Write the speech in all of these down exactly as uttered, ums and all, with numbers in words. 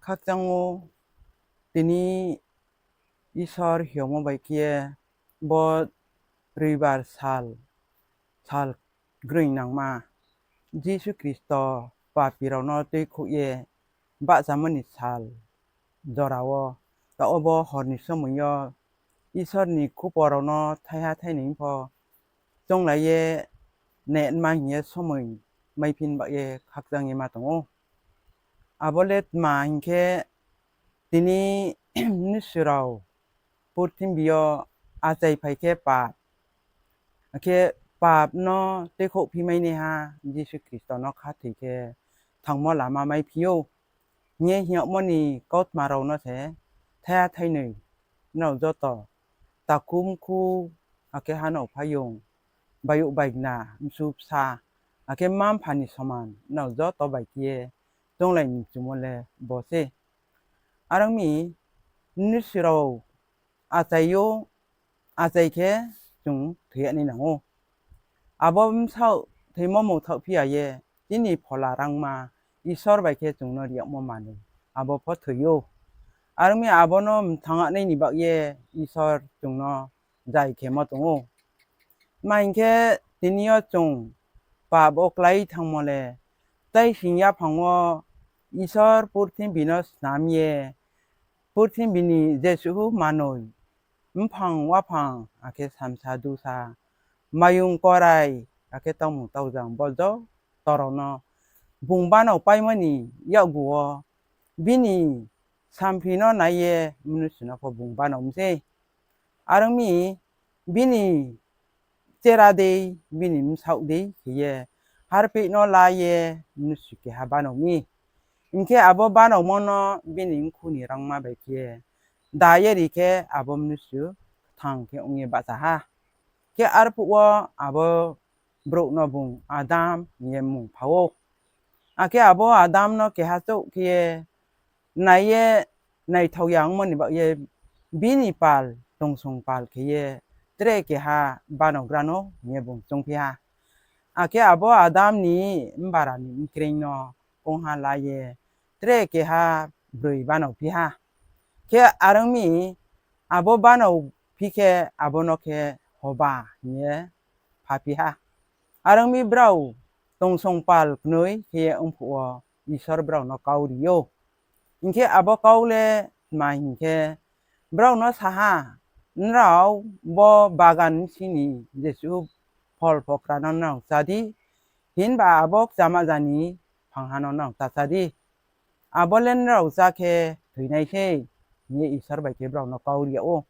Khakchang ou, tini Isor hingmo bai khe bo roibar sal, sal groingnangma, Jisu Khristo papi rao no tuikhouh ye bahchamo ni sal jora wo, taoh wo bo hor ni somoi yo Isor ni khupor rao no thaiha thainoi pho chounglai ye nehma hing ye somoi maiphi ni baoh ye khakchang ye ma tong ou. Abo le tma hing khe, tini mnusu rao purthimbi yo achaiphai khe pap, akhe pap no tuikhouhphi mai naiha Jisu Khristo no khathoi khe thangmo lama maiphi ou hing ye hing yagmo ni kautma rao no se thaiha thainoi nrao joto takhu mkhu, akhe ha no phaiyong, bayouh baigna, msu bsa, akhe mma mpha ni soman nrao joto bai khe ye chounglai ni mchumo le bo se. Are ong mi, mnusu rao achai ou, achai khe chung thoi ya nai nang ou. Abo bsaoh thoimo mungthaoh phi ya ye, chini phola rangma Isor bai khe chung no ri yagmo manoi, abo pho thoi ou. Are ong mi, abo no mthang nai ni baoh ye Isor chung no zai khemo tong ou. Tma hing khe, tini yo chung pap wo klái thangmo le, tai sing yaphang wo Isor purthimbi no snam ye, purthimbi ni jesuhu manoi, mphang waphang, akhe samsa dusa, mayung korai, akhe taumung taujang bo joto rao no bung banao paimo ni yakgu wo bini samphi no nai ye mnusu no pho bung banao mi sei. Are ong mi, bini chera dei, bini bsaoh dei khe ye harpeih no la ye mnusu keha banao mi. Hing khe abo banaomo no bini mkhu ni rangma bai khe da ye ri khe abo mnusu kthang khe ong ye bahcha ha. Khe arphuh wo abo brouh no bung Adam hing ye mmung pha ou. Akhe abo Adam no keha chouh khe ye nai ye naithao ya ongmo ni baoh ye bini pal tongsong pal khe ye tre keha banaogra no hing ye bung choungphi ha. Akhe abo Adam ni mbara ni mkreing no kongha la ye tre keha broi banaophi ha. Khe are ong mi, abo banaophi khe abo no khe Hoba hing ye phaphi ha. Are ong mi, brao tongsong pal knoi khe ye ongphuh wo Isor brao no kau ri ou. Hing khe abo kau le tma hing khe, brao no sa ha, Nrao bo bagan bsing ni jesuh phol phokra no nrao chá di, himba abo kchama jani phangha no nrao ta chá di. Abo le nrao chá khe thoinai sei, hing ye Isor bai khe brao no kau ri yag ou.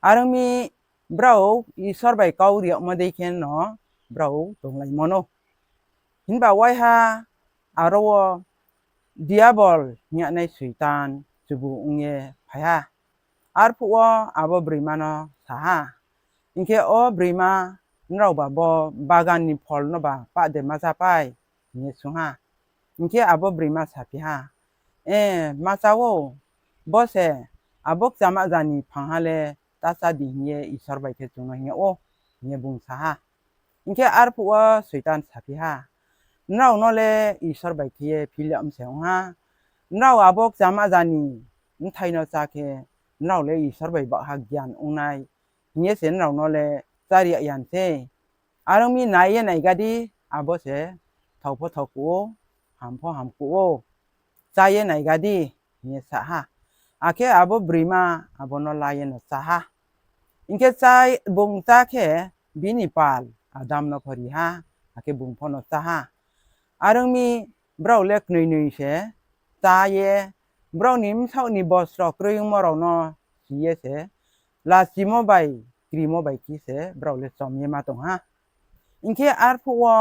Are ong mi, brao Isor bai kau ri yagmo dei khe no brao tonglaimo nou. Himba waiha aro wo Diabol hing yagnai Soitan chubu ong ye phai ha. Arphuh wo abo broima no sa ha, Hing khe o broima, nraoba bo bagan ni phol noba pah de ma chápai? hing ye swunng ha. Hing khe abo broima saphi ha, E, ma chá ou, bo se abo kchama jani phangha le ta chá di hing ye Isor bai khe chung no hing yag ou, hing ye bung sa ha. Hing khe arphuh wo Soitan saphi ha, Nrao no le Isor bai khe ye phil yag mi se ong ha. Nrao abo kchama jani bthai no chá khe, nrao le Isor bai bahha gian ong nai, hing ye se nrao no le chári yag ya sei. Are ong mi, nai ye naiga di, abo se thao pho thao kuh ou, ham pho ham kuh ou. Chá ye naiga di, hing ye sa ha. Akhe abo broima abo no la ye no chá ha. Hing khe chá, bung chá khe bini pal Adam no pho ri ha, akhe bung pho no chá ha. Are ong mi, brao le knoinoi se chá ye, brao ni bsaoh ni bosro kroi ongmo rao no si ye se, lachimo bai krimo bai khe se brao le chom ye ma tong ha. Hing khe arphuh wo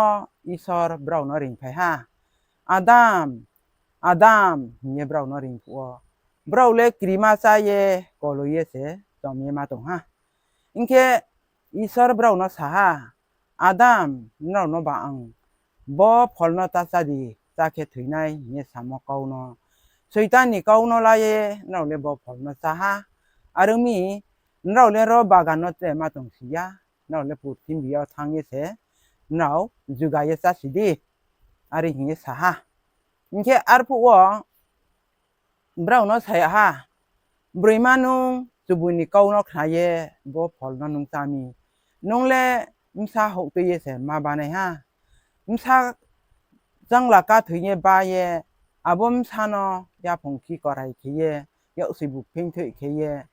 Isor brao no reingphai ha, Adam, Adam, hing ye brao no reingphuh wo, brao le krima chá ye koloi ye se chom ye ma tong ha. Hing khe Isor brao no sa ha, Adam, nrao noba ang bo phol no ta chá di, chá khe thoi nai, hing ye samo kau no, Soitan ni kau no la ye nrao le bo phol no chá ha. Are ong mi, nrao le ro bagan no tre ma tongsi ya, nrao le purthimbi yo thanng ye se nrao juga ye chási di, are hing ye sa ha. Hing khe arphuh wo brao no sa yag ha, Broima, nung chubui ni kau no khna ye bo phol no nung chá mi. Nung le bsa houh tui ye se ma banai ha. Bsa changla kathoi ye ba ye, abo bsa no yaphung khi korai khe ye, yaksi bu pheingthoih khe ye,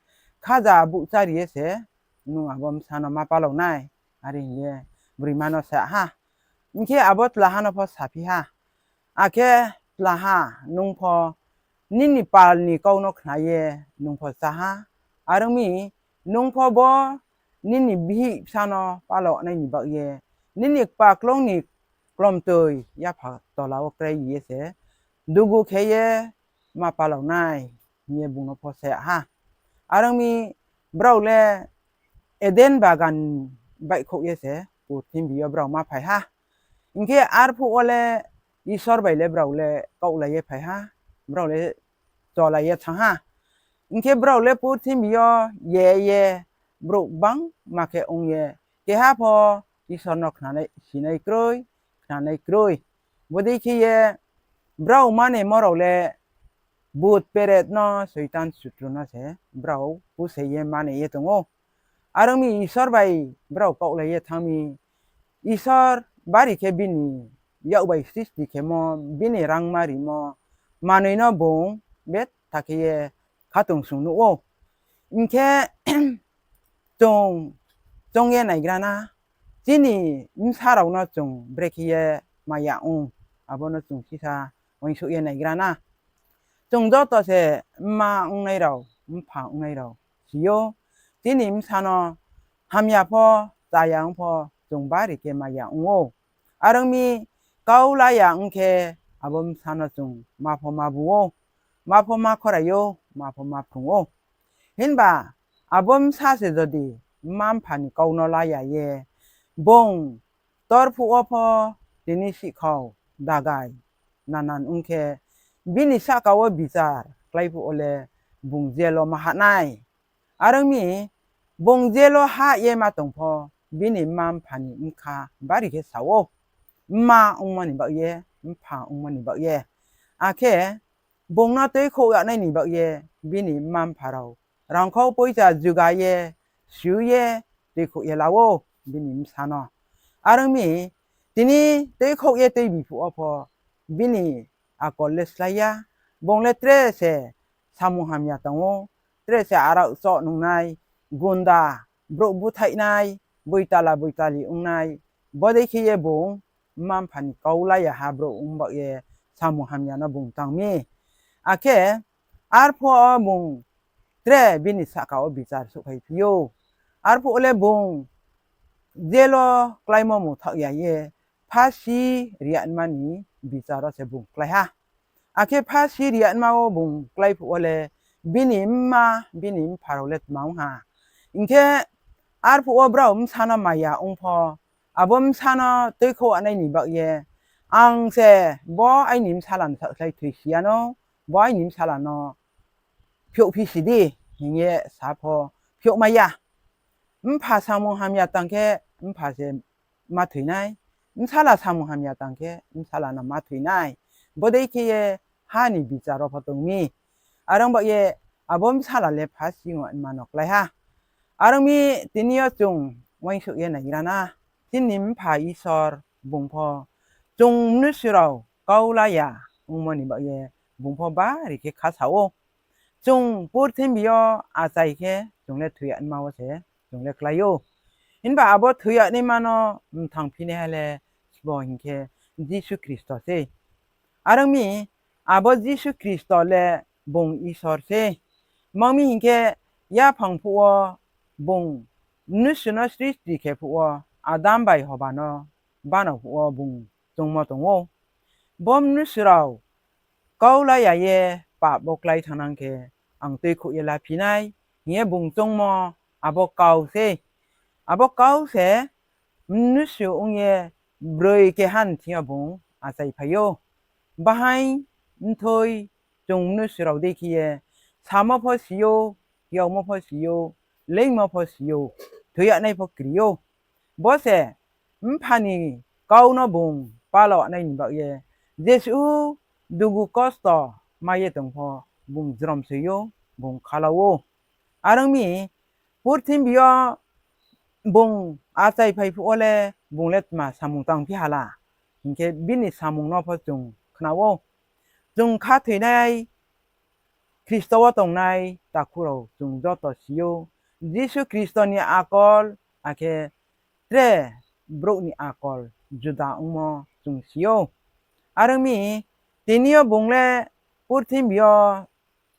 khaja buh chári ye se nung abo bsa no ma palao nai, are hing ye broima no sa ha. Hing khe abo tlaha no pho saphi ha, akhe tlaha, nung pho nini pal ni kau no khna ye nung pho chá ha. Are ong mi, nung pho bo nini bihih bsa no palao nai ni baoh ye, nini kpakloung ni klomtoi yapha tola wo krai ye se dugu khe ye ma palao nai, hing ye bung no pho sa ha. Are ong mi, brao le Eden bagan baihkhouh ye se purthimbi yo brao ma phai ha. Hing khe arphuh wo le Isor bai le brao le kaohlai ye phai ha, brao le cholai ye thanng ha. Hing khe brao le purthimbi yo ye ye brouh gbangma khe ong ye, keha pho Isor no khnanai, sinai kroi, khnanai kroi. Bodei khe ye brao manemo rao le but peret no, Soitan sutru no se brao pusei ye mane ye tong ou. Are ong mi, Isor bai brao kaohlai ye thanng mi, Isor bari khe bini yak bai sristi khemo, bini rangma rimo manoi no bung betha khe ye khatungsung nuh ou. Hing khe chung choung ye naigra na, chini bsa rao no chung brekhe ye maya ong, abo no chung sisa uaingsouh ye naigra na. Chung joto se mma ongnai rao, mpha ongnai rao si ou, chini bsa no hamya pho, chaya ong pho, chung bari khe maya ong ou. Are ong mi, kau la ya ong khe, abo bsa no chung ma pho ma bu ou, ma pho ma khorai ou, ma pho ma phrung ou. Himba abo bsa se jodi mma-mpha ni kau no la ya ye, bung torphuh wo pho tini sihkhau dagai nanan ong khe, bini sahka wo bichar kláiphuh wo le bung jail wo ma hah nai. Are ong mi, bung jail wo hah ye ma tong pho, bini mma-mpha ni bkha bari khe sa ou, mma ongmo ni baoh ye, mpha ongmo ni baoh ye. Akhe bung no tuikhouh yagnai ni baoh ye bini mma-mpha rao rangkhau poicha juga ye, su ye, tuikhouh ye la ou bini bsa no. Are ong mi, tini tuikhouh ye tuibi phuh wo pho bini akol le slái ya. Bung le tre se samung hamya tang ou, tre se arao choh nungnai, gunda, brouh búthaihnai, boitala boitali ongnai, bodei khe ye bung mma-mpha ni kau la ya ha brouh ong baoh ye samung hamya no bung tang mi. Akhe arphuh wo bung tre bini sahka wo bichar souhphaiphi ou. Arphuh wo le bung jail wo kláimo mungthaoh ya ye, phasi ri yagnaima ni bichar wo se bung klái ha. Akhe phasi ri yagnaima wo bung kláiphuh wo le bini mma, bini mpha rao le tma ong ha? Hing khe arphuh wo brao bsa no maya ong pho, abo bsa no tuikhouh yagnai ni baoh ye, ang se bo aini bsala no saohslái thoisi ya no, bo aini bsala no phiouhphisi di, hing ye sa pho phiouhmai ya. Mpha samung hamya tang khe mpha se ma thoi nai, bsala samung hamya tang khe bsala no ma thoi nai. Bodei khe ye ha ni bichar wo pho tong mi. Are ong baoh ye abo bsala le phasi ongnaima no klái ha. Are ong mi, tini yo chung uaingsouh ye naigra na, chini Mpha Isor bung pho chung mnusu rao kau la ya ongmo ni baoh ye bung pho bari khe khasa ou. Chung purthimbi yo achai khe chung le thoi yagnaima wo se chung le klái ou. Himba abo thoi yagnaima no mthangphinaiha le sbo hing khe Jisu Khristo sei. Are ong mi, abo Jisu Khristo le bung Isor sei. Tma ong mi hing khe, yaphang phuh wo bung mnusu no sristi khe phuh wo, Adam bai Hoba no bano phuh wo bung choungmo tong ou. Bo mnusu rao kau la ya ye pap wo klái thanng nang khe, ang tuikhouh ye laphi nai, hing ye bung choungmo abo kau sei. Abo kau se mnusu ong ye broi keha ni thing yo bung achaiphai ou. Bahaing mthoi chung mnusu rao dei khe ye samo pho si ou, hiaomo pho si ou, leingmo pho si ou, thoi yagnai pho kri ou. Bo se Mpha ni kau no bung palaonai ni baoh ye, jesuh dugu kosto mai ye tong pho, bung jrom soi ou, bung khala ou. Are ong mi, purthimbi yo bung achai phai phuh wo le, bung le tma samung tangphi ha la hing khe, bini samung no pho chung khna ou. Chung khathoinai Khristo wo tongnai takhu rao chung joto si ou, Jisu Khristo ni akol, akhe tre brouh ni akol juda ongmo chung si ou. Are ong mi, tini yo bung le purthimbi yo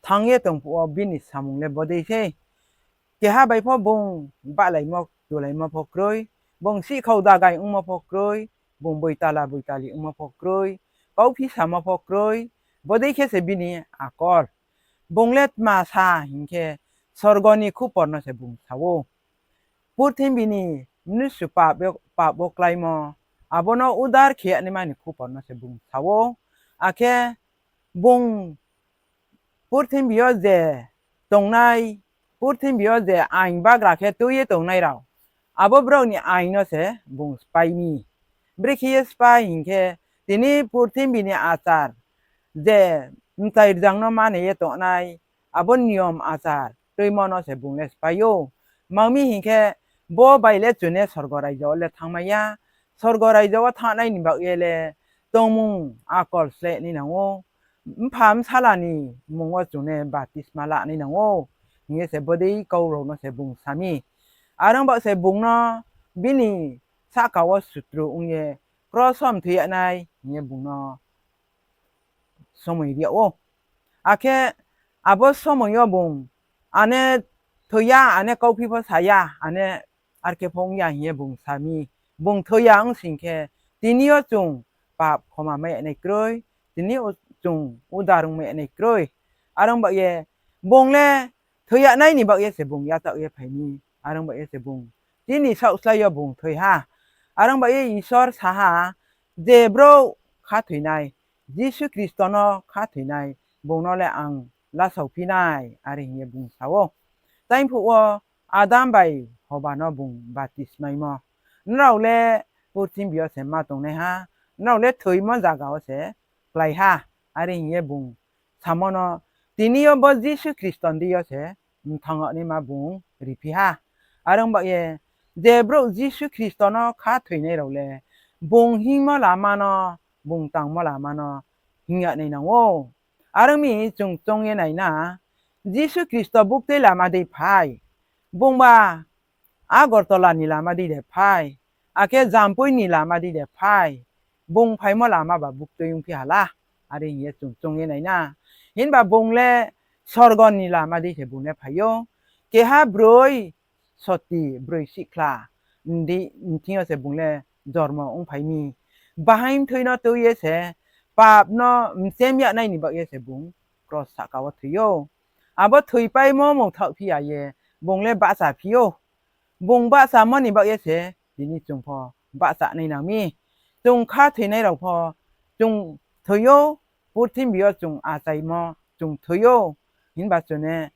thanng ye tong phuh wo bini samung le bodei sei. Keha bai pho bung bahlaimo tulaimo pho kroi, bung sihkhau dagai ongmo pho kroi, bung boitala boitali ongmo pho kroi, kauphi samo pho kroi, bodei khe se bini akol. Bung le tma sa hing khe, sorgo ni khupor no se bung sa ou. Purthimbi ni mnusu pap yo, pap wo kláimo, abo no udar khe yagnaima ni khupor no se bung sa ou. Akhe bung purthimbi yo je tongnai, purthimbi yo je aing bagra khe tui ye tongnai rao, abo brao ni aing no se bung spái mi. Brekhe ye spái hing khe, tini purthimbi ni achar, je mtai rzang no mane ye tongnai, abo niyom achar tuimo no se bung le spái ou. Tma ong mi hing khe, bo bai le chung ne sorgo raijo wo le thanngmai ya. Sorgo raijo wo thanngnai ni baoh ye le tongmung akol sleh nai nang ou. Mpha bsala ni mmung wo chung ne baptisma la nai nang ou, hing ye se bodei kau rao no se bung sa mi. Are ong baoh se bung no bini sahka wo sutru ong ye kros wo mthoi yag nai hing ye bung no somoi ri yag ou. Akhe abo somoi yo bung, ane thoi ya, ane kauphi pho sa ya, ane arkhe pho ong ya hing ye bung sa mi. Bung thoi ya ong sing khe, tini yo chung pap khoma mai yag nai kroi, tini yo chung udar ong mai yag nai kroi. Are ong baoh ye bung le thoi yagnai ni baoh ye se bung yachaoh ye phai mi. Are ong baoh ye se bung chini saohslái yo bung thoi ha. Are ong baoh ye Isor sa ha, je brouh khathoinai, Jisu Khristo no khathoinai, bung no le ang lasaophi nai, are hing ye bung sa ou. Taingphuh wo Adam bai Hoba no bung baptismaimo, nrao le purthimbi yo se ma tongnaiha, nrao le thoimo zaga wo se klái ha, are hing ye bung samo no, tini yo bo Jisu Khristo ni deing yo se mthanng yag naima bung riphi ha. Are ong baoh ye, je brouh Jisu Khristo no khathoinai rao le, bung hingmo lama no, bung tangmo lama no hing yag nai nang ou. Are ong mi, chung choung ye nai na, Jisu Khristo buktui lama dei phai, bungba Agartala ni lama dei de phai, akhe Jampui ni lama dei de phai, bung phaimo lama ba buktui ongphi ha la, are hing ye chung choung ye nai na. Himba bung le sorgo ni lama dei se bung le phai ou. Keha broi soti, broi sihkhla, ndi, nthing yo se bung le jormo ongphai mi. Bahaing mthoi no tui ye se, pap no mchem yagnai ni baoh ye se bung kros sahka wo thoi ou. Abo thoipaimo mungthaohphi ya ye, bung le bahchaphi ou. Bung bahchamo ni baoh ye se tini chung pho bahcha nai nang mi. Chung khathoinai rao pho chung thoi ou, purthimbi yo chung achaimo chung thoi ou. Himba chung ne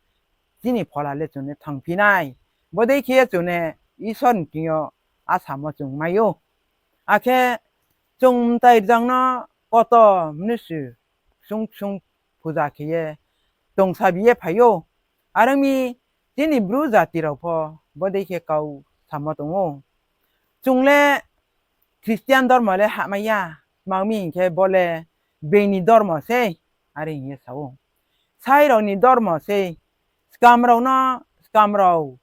chini phola le chung ne thanngphi nai. Bodei khe ye chung ne Isor ni thing yo asamo chung mai ou. Akhe chung mtai rzang no koto mnusu ksung ksung puja khe ye tongsabi ye phai ou. Are ong mi, chini Bru jati rao pho bodei khe kau samo tong ou. Chung le Christian dormo le hahmai ya, tma ong mi hing khe bo le being ni dormo sei, are hing ye sa ou. Sai rao ni dormo sei, skam rao no, skam rao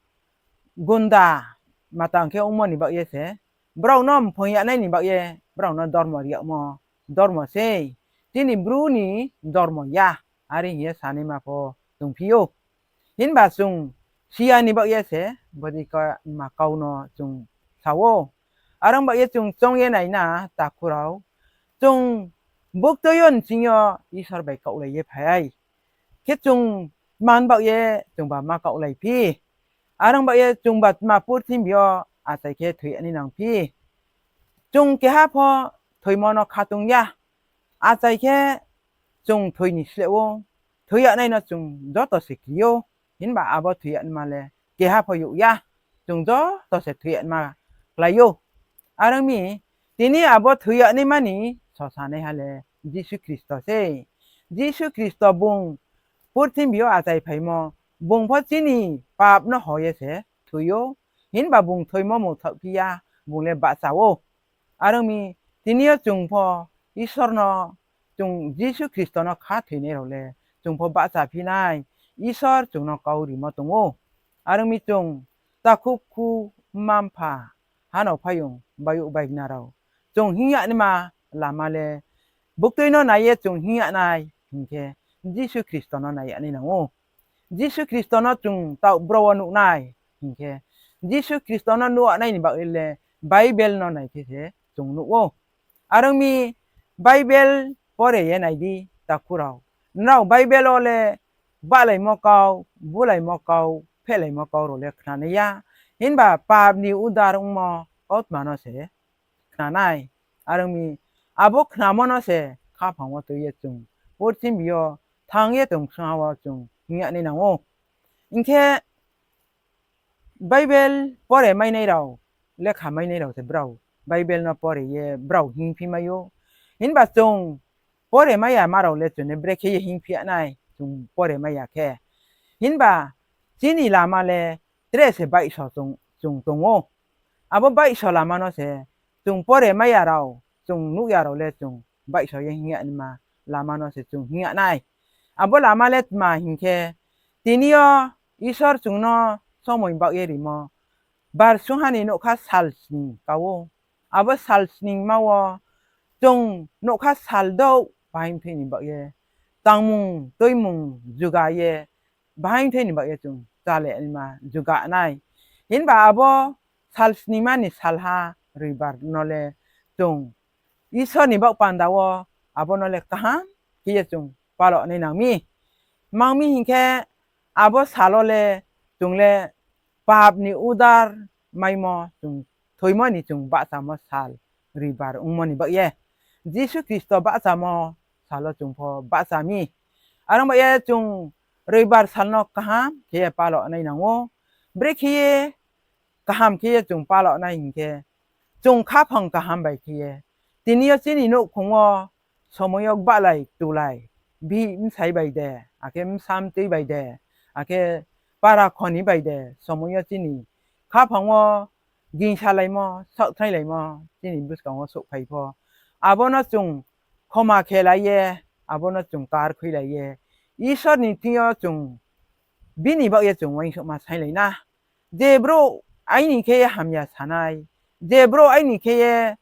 gunda matang khe ongmo ni baoh ye se, brao no mphang yagnai ni baoh ye, brao no dormo ri yagmo dormo sei. Chini Bru ni dormo ya, are hing ye sanaima pho tongphi ou. Himba chung siya ni baoh ye se, bodei khe ma kau no chung sa ou. Are ong baoh ye chung choung ye nai na takhu rao. Chung buktui yo nching yo Isor bai kaohlai ye phai khe chung tma ni baoh ye chungba ma kaohlai phi. Are ong baoh ye chungba tma purthimbi yo achai khe thoi yag nai nang phi. Chung keha pho thoimo no khatung ya. Achai khe chung thoi ni sleh ou, thoi yagnai no chung joto se kri ou. Himba abo thoi yagnaima le keha pho youh ya. Chung joto se thoi yagnaima klái ou. Are ong mi, tini abo thoi yagnaima ni sosanaiha le Jisu Khristo sei. Jisu Khristo bung purthimbi yo achai phaimo, bung pho chini pap no ho ye se thoi ou, himba bung thoimo mungthaohphi ya, bung le bahcha ou. Are ong mi, tini yo chung pho Isor no, chung Jisu Khristo no khathoinai rao le chung pho bahchaphi nai, Isor chung no kau rimo tong ou. Are ong mi, chung takhu bkhu, mma mpha, hanao phaiyong, bayouh baigna rao, chung hing yag naima lama le buktui no nai ye chung hing yag nai hing khe, Jisu Khristo no nai yag nai nang ou. Jisu Khristo no chung taoh bro wo nuh nai hing khe, Jisu Khristo no nuh yag nai ni baoh ye le Bible no nai khe se chung nuh ou. Are ong mi, Bible pore ye nai di takhu rao. Nrao Bible wo le bahlaimo kau, bulaimo kau, phehlaimo kau rao le khnanai ya. Himba pap ni udar ongmo kautma no se khna nai. Are ong mi, abo khnamo no se khaphang wo tui ye chung purthimbi yo thanng ye tong sungha wo chung hing yag nai nang ou. Hing khe, Bible pore mainai rao, lekha mainai rao se brao Bible no pore ye brao hingphi mai ou. Himba chung pore mai yama rao le chung ne brekhe ye hingphi yag nai, chung pore mai ya khe. Himba chini lama le tre se baihso chung, chung tong ou. Abo baihso lama no se chung pore mai ya rao, chung nuh ya rao le chung baihso ye hing yag naima lama no se chung hing yag nai. Abo lama le tma hing khe, tini yo Isor chung no somoi baoh ye rimo, bar sungha ni nougkha sal sning ka ou. Abo sal sningma wo chung nougkha sal douh bahaing thoi ni baoh ye, tangmung tuimung juga ye, bahaing thoi ni baoh ye chung chálai naima juga nai. Himba abo sal sningma ni salha roibar no le chung Isor ni baoh panda wo abo no le kaham khe ye chung palo nai nang mi. Mang mi hing khe, abo sal wo le chung le pap ni udar maimo chung thoimo ni chung bahchamo sal roibar ongmo ni baoh ye, Jisu Khristo bahchamo sal wo chung pho bahcha mi. Are ong baoh ye chung roibar sal no kaham khe ye palo nai nang ou. Brekhe ye kaham khe ye chung palo nai hing khe, chung khaphang kaham bai khe ye, tini yo chini nouhkhong wo somoi yo gbahlai tulai, bihih bsai bai de, akhe bsa mtui bai de, akhe para khoni bai de, somoi yo chini khaphang wo gingsalaimo, saohthainglaimo chini buskang wo souhphai pho, abo no chung khoma khe lai ye, abo no chung kar khui lai ye, Isor ni thing yo chung bini baoh ye chung uaingsouhma sainglai na. Je brouh aini khe ye hamya sanai, je brouh aini khe ye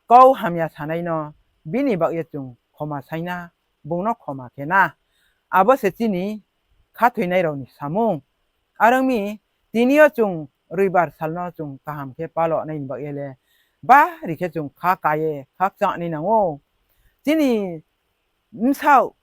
kau hamya sanai no, bini baoh ye chung khoma saing na, bung no khoma khe na. Abo se chini khathoinai rao ni samung. Are ong mi, tini yo chung roibar sal no chung kaham khe palo nai ni baoh ye le, bari khe chung kha ka ye khakchang nai nang ou. Chini bsaoh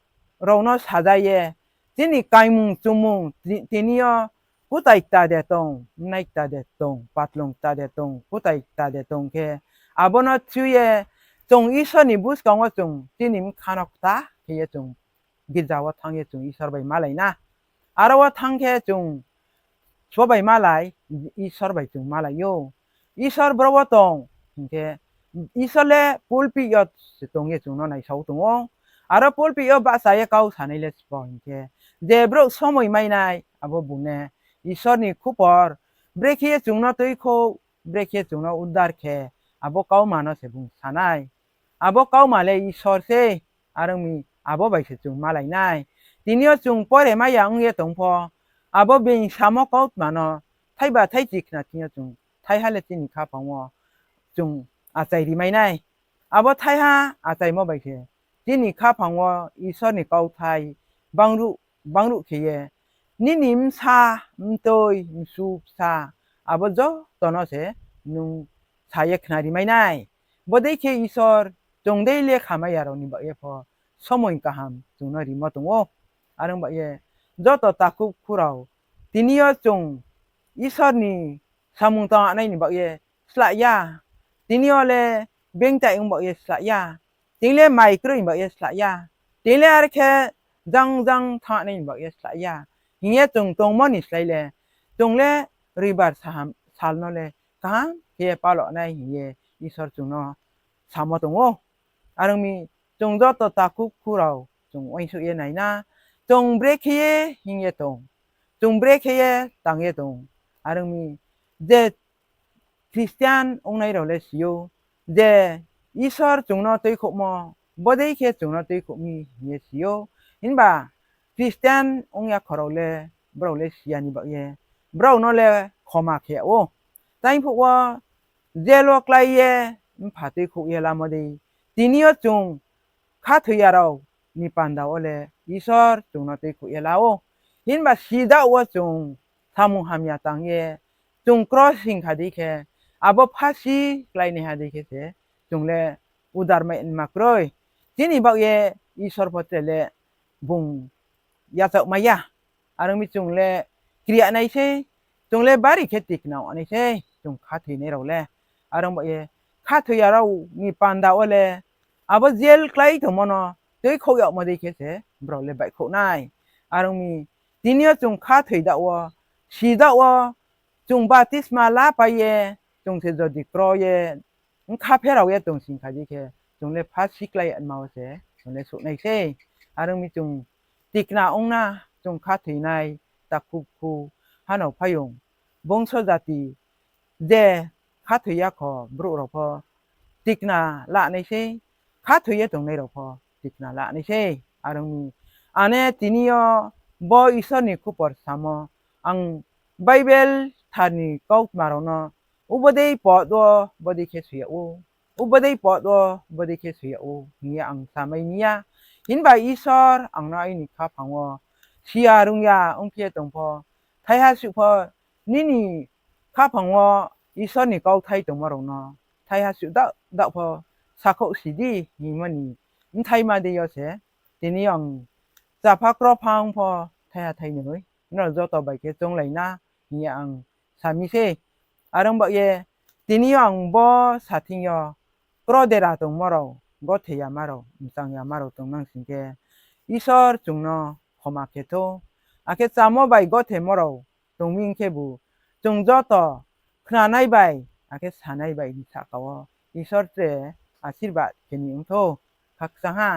rao no saja ye, chini kaimung chumung ti-, tini yo kutai kta de tong, mnai kta de tong, patlung kta de tong, kutai kta de tong khe, abo no chu ye chung Isor ni buskang wo chung chini bkha no kta khe ye chung girja wo thanng ye chung Isor bai malai na. Aro wo thanng khe chung sbo bai malai, Isor bai chung malai ou. Isor bro wo tong hing khe, Isor le pulpit yo se tong ye chung no naisao tong ou. Aro pulpit yo bahcha ye kau sanai le sbo hing khe, je brouh somoi mai nai, abo bung ne Isor ni khupor, brekhe ye chung no tuikhouh, brekhe ye chung no udar khe, abo kauma no se bung sa nai. Abo kauma le Isor sei, are ong mi abo bai se chung malai nai. Tini yo chung pore mai ya ong ye tong pho, abo being samo kautma no thaiba thaichi khna thing yo chung thaiha le chini khaphang wo chung achai ri mai nai. Abo thaiha achaimo bai se chini khaphang wo Isor ni kauthai bangruh, bangruh khe ye, nini bsa, mtoi, msu, bsa, abo joto no se nung sa ye khna ri mai nai. Bodei khe Isor chung dei lekha mai ya rao ni baoh ye pho somoi kaham chung no rimo tong ou. Are ong baoh ye joto takhu khu rao, tini yo chung Isor ni samung tangnai ni baoh ye slah ya. Tini yo le bengtai ong baoh ye slah ya. Tini le mai kroi ni baoh ye slah ya. Tini le are khe jang jang thangnai ni baoh ye slah ya. Hing ye chung tongmo ni slái le, chung le roibar saham, sal no le kaham khe ye palo nai hing ye Isor chung no samo tong ou. Are ong mi, chung joto takhu khu rao chung uaingsouh ye nai na, chung brekhe ye hing ye tong, chung brekhe ye tang ye tong. Are ong mi, je Christian ongnai rao le si ou, je Isor chung no tuikhouhmo, bodei khe chung no tuikhouh mi hing ye si ou. Himba Christian ong ya kho rao le, brao le si ya ni baoh ye, brao no le khoma khe yag ou. Taingphuh wo jail wo klái ye mpha tuikhouh ye lamo dei, tini yo chung khathoi ya rao ni panda wo le Isor chung no tuikhouh ye la ou. Himba sidaoh wo chung samung hamya tang ye, chung kros hing kha dei khe, abo phasi kláinaiha dei khe se chung le udar mai nma kroi. Chini baoh ye Isor pho tre le bung yachaoh mai ya. Are ong mi, chung le kri ya nai sei, chung le bari khe tikna ong nai sei, chung khathoinai rao le. Are ong baoh ye khathoi ya rao ni panda wo le abo jail klái tongmo no tuikhouh yagmo dei khe se brao le baihkhouh nai. Are ong mi, tini yo chung khathoi daoh wo, sidaoh wo, chung baptisma lapai ye, chung se jodi kro ye, bkha pherao ye tongsing kha dei khe, chung le phasi klái ya nma wo se chung le souh nai sei. Are ong mi, chung tikna ong na, chung khathoinai, takhu khu, hanao phaiyong, bongso jati, je khathoi ya kho brouh rao pho tikna la nai sei, khathoi ye tongnai rao pho tikna la nai sei. Are ong mi, ane tini yo bo Isor ni khupor samo, ang Bible thar ni kautma rao no, ubodei pod wo bodei khe soi yag ou, ubodei pod wo bodei khe soi yag ou hing ye ang samai mi ya. Himba Isor ang no aini khaphang wo si ya rung ya ong khe tong pho, thaiha suh pho nini khaphang wo Isor ni kauthai tongmo rao no thaiha suh daoh daoh pho sakhouh si di hingmo ni bthaima dei yo se tini ang chapha kro phang pho thaiha thainoi nrao joto bai khe chounglai na hing ye ang sa mi sei. Are ong baoh ye tini yo ang bo sa thing yo kro dera tongmo rao, gothe yama rao, mchang yama rao tongnang sing khe, Isor chung no khoma khe thou. Akhe chamo bai gothemo rao tong mi khebu, chung joto khnanai bai akhe sanai bai ni sahka wo Isor tre asirbad khe ni ong thou. Khakchang ha.